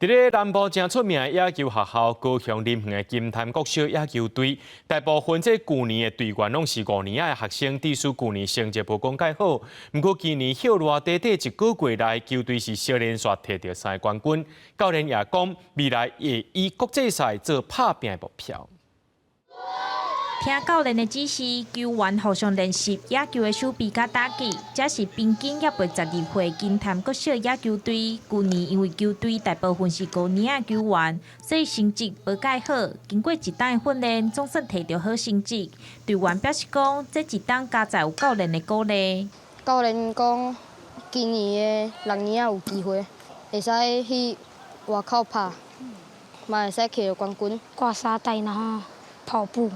佇咧南部誠出名的野球學校高雄林園的金潭國小野球隊，大部分這舊年的隊員攏是五年仔的學生，致使舊年成績無講蓋好。毋過今年歇熱短短一個月內，球隊是相連續提著三个冠軍。教練也講，未來會以國際賽做拍拚的目標。聽教練的指示，球員互相練習野球的守備佮打擊。這是平均猶未12歲金潭國小野球隊。舊年因為球隊大部分是高年仔球員，所以成績無蓋好。經過一冬的訓練，總算提著好成績。隊員表示講，這一冬佳哉有教練的鼓勵。教練講，今年的六年仔有機會，會使去外口拍，嘛會使摕著冠軍。掛沙袋，然後跑步。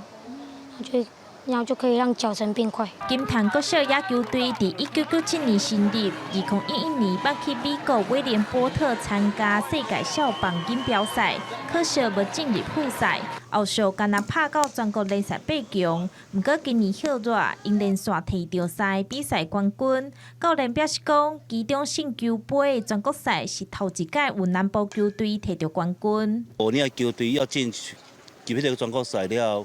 就然後就可以讓腳程變快。金潭國小野球隊佇1997年成立，2011年捌去美國威廉波特參加世界校棒錦標賽，可惜無進入複賽。後續干焦拍到全國聯賽八強，毋過今年歇熱，𪜶連續提著三个比賽冠軍。教練表示講，其中勝球杯的全國賽是頭一擺有南部球隊提著冠軍。五年球隊要進去入彼個全國賽了，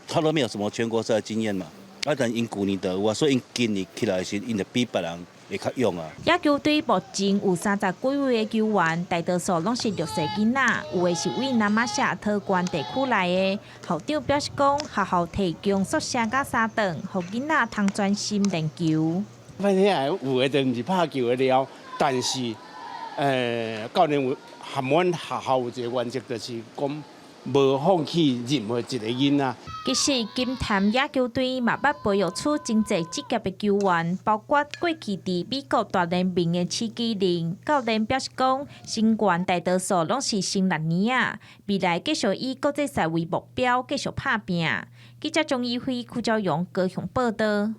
他都沒有什麼全國賽經驗嘛，啊，但𪜶舊年就有啊，所以𪜶今年起來時，𪜶就比別人會較勇啊。野球隊目前有30幾位的球員，大多數攏是弱勢囡仔，有的是為那瑪夏桃縣地區來的。校長表示講，學校提供宿舍佮三頓，予囡仔通專心練球。反正有的就毋是拍球的料，但是，教練有含阮學校有一個原則，就是講，無放棄任何一個囡仔。其實金潭野球隊嘛捌培育出真濟職業的球員，包括過去佇美國大聯盟的史基林。教練表示講，成員大多數攏是新六年仔，未來繼續以國際賽為目標，繼續拍拚。記者鍾怡輝、柯昭陽高雄報導。